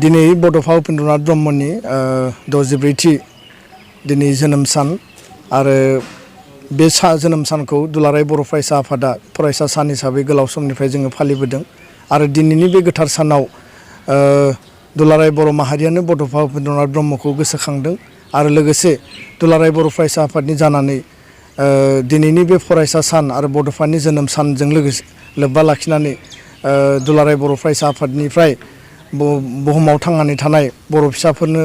दिनै बड'फा उपेन्द्रनाथ ब्रह्मनि 64थि दिनै जोनोम सान आरो बे जोनोम सानखौ दुलाराय बर' फरायसा आफादा फरायसा सान हिसाबै गोलाव समनिफ्राय जोङो फालिबोदों आरो दिनैनि बे गोथार सानाव दुलाराय बर' माहारियानो बड'फा उपेन्द्रनाथ ब्रह्मखौ गोसोखांदों आरो लोगोसे दुलाराय बर' फरायसा आफादनि जानानै दिनैनि बे फरायसा सान आरो बड'फानि जोनोम सानजों लोगोसे लोब्बा लाखिनानै दुलाराय बर' फरायसा आफादनिफ्राय बुहुमाव थांनानै थानाय बर' फिसाफोरनो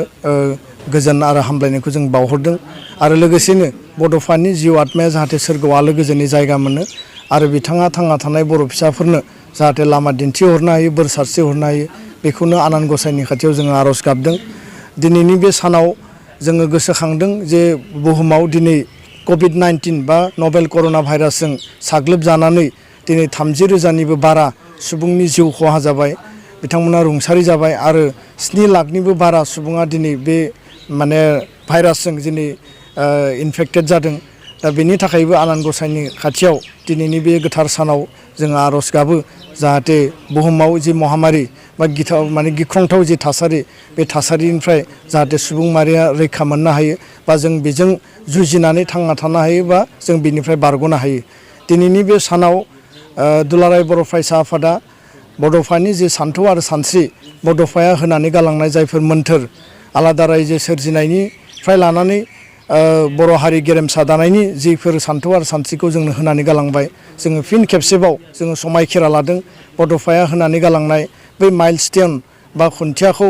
गोजोन आरो हामलायनायखौ जों बावहरदों आरो लोगोसेनो बड'फानि जिउ आत्माया जाहाथे सोरगोआव आलो गोजोननि जायगा मोनो आरो बिथाङा थांना थानाय बर' फिसाफोरनो जाहाथे लामा दिन्थिहरनो हायो बोर सारस्रिहरनो हायो बेखौनो आनान गसाइनि खाथियाव जोङो आर'ज गाबदों। दिनैनि बे सानाव जोङो गोसोखांदों जे बुहुमाव दिनै कभिड-19 बा नभेल कर'ना भाइरासजों साग्लोबजानानै दिनै 30,000निबो बारा सुबुंनि जिउ खहा जाबाय, बिथांमोना रुंसारि जाबाय आरो 7 लाखनिबो बारा सुबुङा दिनै बे भाइरासजों दिनै इनफेक्टेड जादों। दा बेनि थाखायबो आनान गसाइनि खाथियाव दिनैनि बे गोथार सानाव जोङो आर'ज गाबो जाहाथे बुहुमाव जि महामारि बा गिख्रंथाव जि थासारि बे थासारिनिफ्राय जाहाथे सुबुं माहारिया रैखा मोननो हायो बा जों बेजों जुजिनानै थांना थानो हायो बा जों बेनिफ्राय बारग'नो हायो। दिनैनि बे सानाव दुलाराय बर' फरायसा आफादा बड'फानि जे सान्थौ आरो सानस्रि बड'फाया होनानै गालांनाय जायफोर मोन्थोर आलादा रायजो सोरजिनायनिफ्राय लानानै बर' हारि गेरेमसा दानायनि जिफोर सान्थौ आरो सानस्रिखौ जोंनो होनानै गालांबाय जोङो फिन खेबसेबाव जोङो समायखेरा लादों बड'फाया होनानै गालांनाय बै माइलस्टोन बा खुन्थियाखौ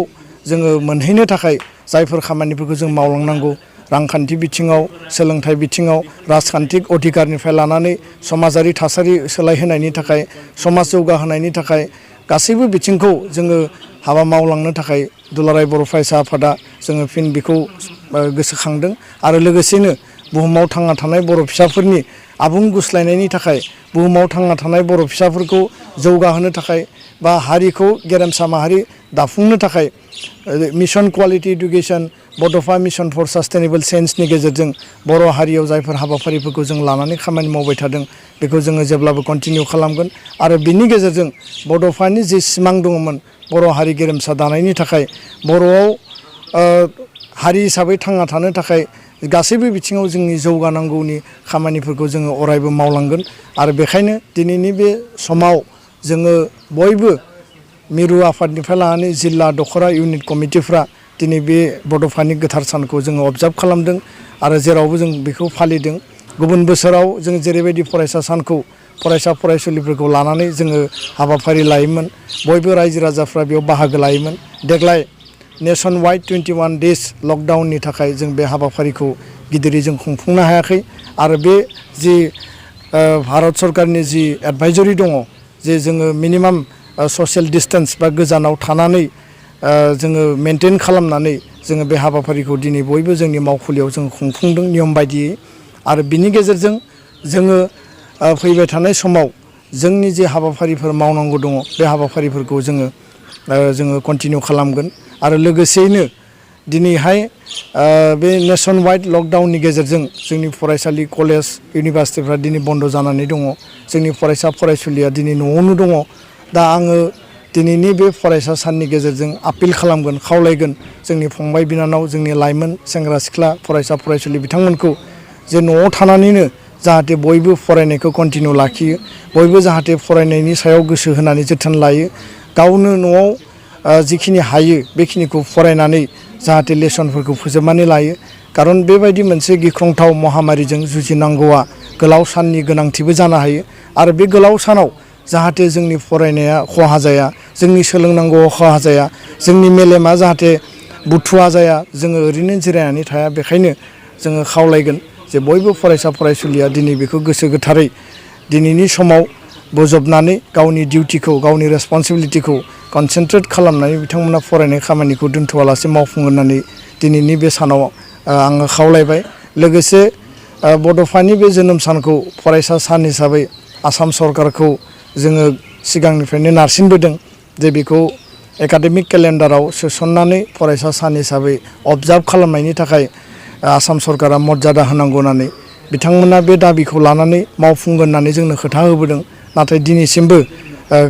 जोङो मोनहैनो थाखाय जायफोर खामानिफोरखौ जों मावलांनांगौ रांखान्थि बिथिङाव सोलोंथाइ बिथिङाव राजखान्थिक अधिकारनिफ्राय लानानै समाजारि थासारि सोलायहोनायनि थाखाय समाज जौगाहोनायनि थाखाय गासैबो बिथिंखौ जोङो हाबा मावलांनो थाखाय दुलाराय बर' फरायसा आफादा जोङो फिन बेखौ गोसोखांदों आरो लोगोसेनो बुहुमाव थांना थानाय बर' फिसाफोरनि आबुं गुस्लायनायनि थाखाय बुहुमाव थांना थानाय बर' फिसाफोरखौ जौगाहोनो थाखाय बा हारिखौ गेरेमसा माहारि दाफुंनो थाखाय मिशन क्वालिटी इडुकेशन बड'फा मिशन फर सास्टेनेबल चेन्जनि गेजेरजों बर' हारियाव जायफोर हाबाफारिफोरखौ जों लानानै खामानि मावबाय थादों बेखौ जोङो जेब्लाबो कन्टिनिउ खालामगोन आरो बिनि गेजेरजों बड'फानि जि सिमां दङमोन बर' हारि गेरेमसा दानायनि थाखाय बर'आव हारि हिसाबै थांना थानो थाखाय गासैबो बिथिङाव जोंनि जौगानांगौनि खामानिफोरखौ जोङो अरायबो मावलांगोन आरो बेखायनो दिनैनि बे समाव जोङो बयबो मिरु आफादनिफ्राय लानानै जिल्ला दख'रा इउनिट कमिटिफ्रा दिनै बे बड'फानि गोथार सानखौ जोङो अबजार्भ खालामदों आरो जेरावबो जों बेखौ फालिदों। गुबुन बोसोराव जों जेरैबायदि फरायसा सानखौ फरायसा फरायसुलिफोरखौ लानानै जोङो हाबाफारि लायोमोन बयबो रायजो राजाफ्रा बेयाव बाहागो लायोमोन। देग्लाय नेसन वाइड 21 डेज लकडाउननि थाखाय जों बे हाबाफारिखौ गिदिरै जों खुंफुंनो हायाखै आरो बे जि भारत सरकारनि जि एडभाइजरि दङ जे जोङो मिनिमाम ससियेल डिस्टेन्स बा गोजानाव थानानै जोङो मेनटेन खालामनानै जोङो बे हाबाफारिखौ दिनै बयबो जोंनि मावखुलियाव जों खुंफुंदों नियम बायदियै आरो बिनि गेजेरजों जोङो फैबाय थानाय समाव जोंनि जे हाबाफारिफोर मावनांगौ दङ बे हाबाफारिफोरखौ जोङो कन्टिनिउ खालामगोन आरो लोगोसेयैनो दिनैहाय बे नेसन वाइड लकडाउननि गेजेरजों जोंनि फरायसालि कलेज इउनिभारसिटिफ्रा दिनै बन्द' जानानै दङ जोंनि फरायसा फरायसुलिया दिनै न'आवनो दङ। दा आङो दिनैनि बे फरायसा साननि गेजेरजों आपिल खालामगोन खावलायगोन जोंनि फंबाय बिनानाव जोंनि लाइमोन सेंग्रा सिख्ला फरायसा फरायसुलि बिथांमोनखौ जे न'आव थानानैनो जाहाथे बयबो फरायनायखौ कन्टिनिउ लाखियो बयबो जाहाथे फरायनायनि सायाव गोसो होनानै जोथोन लायो गावनो न'आव जिखिनि हायो बेखिनिखौ फरायनानै जाहाथे लेसनफोरखौ फोजोबनानै लायो खारन बेबायदि मोनसे गिख्रंथाव महामारिजों जुजिनांगौआ गोलाव साननि गोनांथिबो जानो हायो आरो बे गोलाव सानाव जाहाथे जोंनि फरायनाया खहा जाया जोंनि सोलोंनांगौआव खहा जाया जोंनि मेलेमा जाहाथे बुथुवा जाया जोङो ओरैनो जिरायनानै थाया बेखायनो जोङो खावलायगोन जे बयबो फरायसा फरायसुलिया दिनै बेखौ गोसो गोथारै दिनैनि समाव बोजबनानै गावनि डिउटिखौ गावनि रेसपन्सिबिलिटिखौ कनसेन्ट्रेट खालामनानै बिथांमोना फरायनाय खामानिखौ दोनथ'आलासे मावफुं होननानै दिनैनि बे सानाव आङो खावलायबाय। लोगोसे बड'फानि बे जोनोम सानखौ फरायसा सान हिसाबै आसाम सरकारखौ जोङो सिगांनिफ्रायनो नारसिनबोदों जे बेखौ एकाडेमिक केलेन्डाराव सोसननानै फरायसा सान हिसाबै अबजार्भ खालामनायनि थाखाय आसाम सरकारा मर्यादा होनांगौ होननानै बिथांमोना बे दाबिखौ लानानै मावफुंगोन होननानै जोंनो खोथा होबोदों नाथाय दिनैसिमबो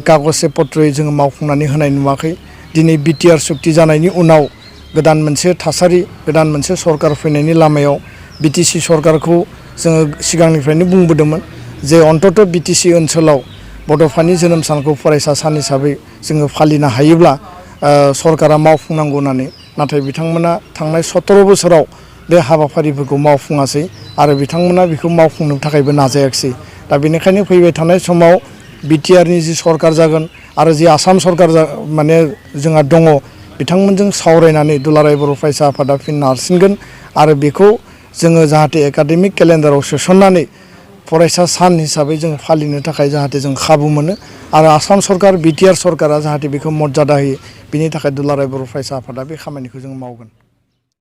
कागजे पत्रयै जोङो मावफुंनानै होनाय नुवाखै दिनै बिटिआर सुक्ति जानायनि उनाव गोदान मोनसे थासारि गोदान मोनसे सरकार फैनायनि लामायाव बिटिसि सरकारखौ जोङो सिगांनिफ्रायनो बुंबोदोंमोन जे अन्तत बिटिसि ओनसोलाव बड'फानि जोनोम सानखौ फरायसा सान हिसाबै जोङो फालिनो हायोब्ला सरकारा मावफुंनांगौ होननानै नाथाय बिथांमोना थांनाय 17 बोसोराव बे हाबाफारिफोरखौ मावफुङासै आरो बिथांमोना बेखौ मावफुंनो थाखायबो नाजायाखिसै दा बेनिखायनो फैबाय थानाय समाव बिटिआरनि जि सरकार जागोन आरो जि आसाम सरकार माने जोंहा दङ बिथांमोनजों सावरायनानै दुलाराय बर' फरायसा आफादा फिन नारसिनगोन आरो बेखौ जोङो जाहाथे एकाडेमिक केलेन्डाराव सोसननानै फरायसा सान हिसाबै जों फालिनो थाखाय जाहाथे जों खाबु मोनो आरो आसाम सरकार बिटिआर सरकारा जाहाथे बेखौ मर्यादा होयो बिनि थाखाय दुलाराय बर' फरायसा आफादा बे खामानिखौ जों मावगोन।